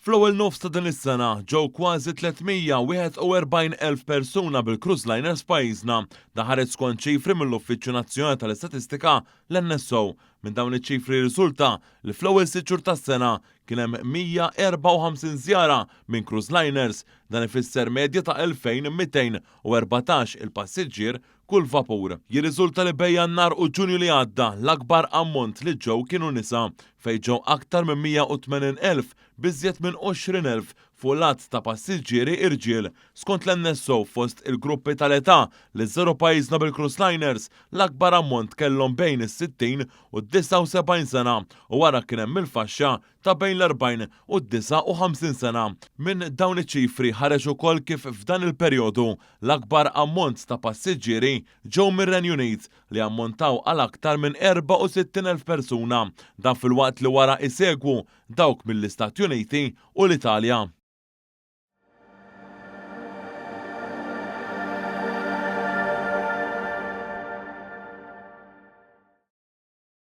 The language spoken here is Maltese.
Fl-ewwel nofs ta' din is-sena ġew kważi 341,000 persuna bil-cruise liners f'pajjiżna. Dan ħareġ skont ċifri mill-Uffiċċju Nazzjonali tal-Istatistika, l-NSO. Minn dawn iċ-ċifri jirriżulta li fl-ewwel sitt xhur tas-sena kien hemm 154 żjara minn cruise liners. Dan ifisser medja ta' 2,214 il-passiġġier kull vapur. Jirriżulta li bejn Jannar u Ġunju li għadda, l-akbar ammont li ġew kienu nisa, fejn ġew aktar minn 180,000 b'iżjed minn 20,000 fuq l-għadd ta' passiġġieri irġiel. Skont l-NSO, fost il-gruppi tal-età li żaru pajjiżna bil-cruise liners, l-akbar ammont kellhom bejn is-60 u d-79 sena u wara kien hemm il-faxxa ta' bejn l-40 u d-59 sena. Minn dawn iċ-ċifri ħareġ ukoll kif f'dan il-perjodu l-akbar ammont ta' passiġġieri ġew mir-Renju Unit li ammontaw għal aktar minn 64,000 persuna. Dan filwaqt li wara isegwu dawk mill-Istati Uniti u l-Italja.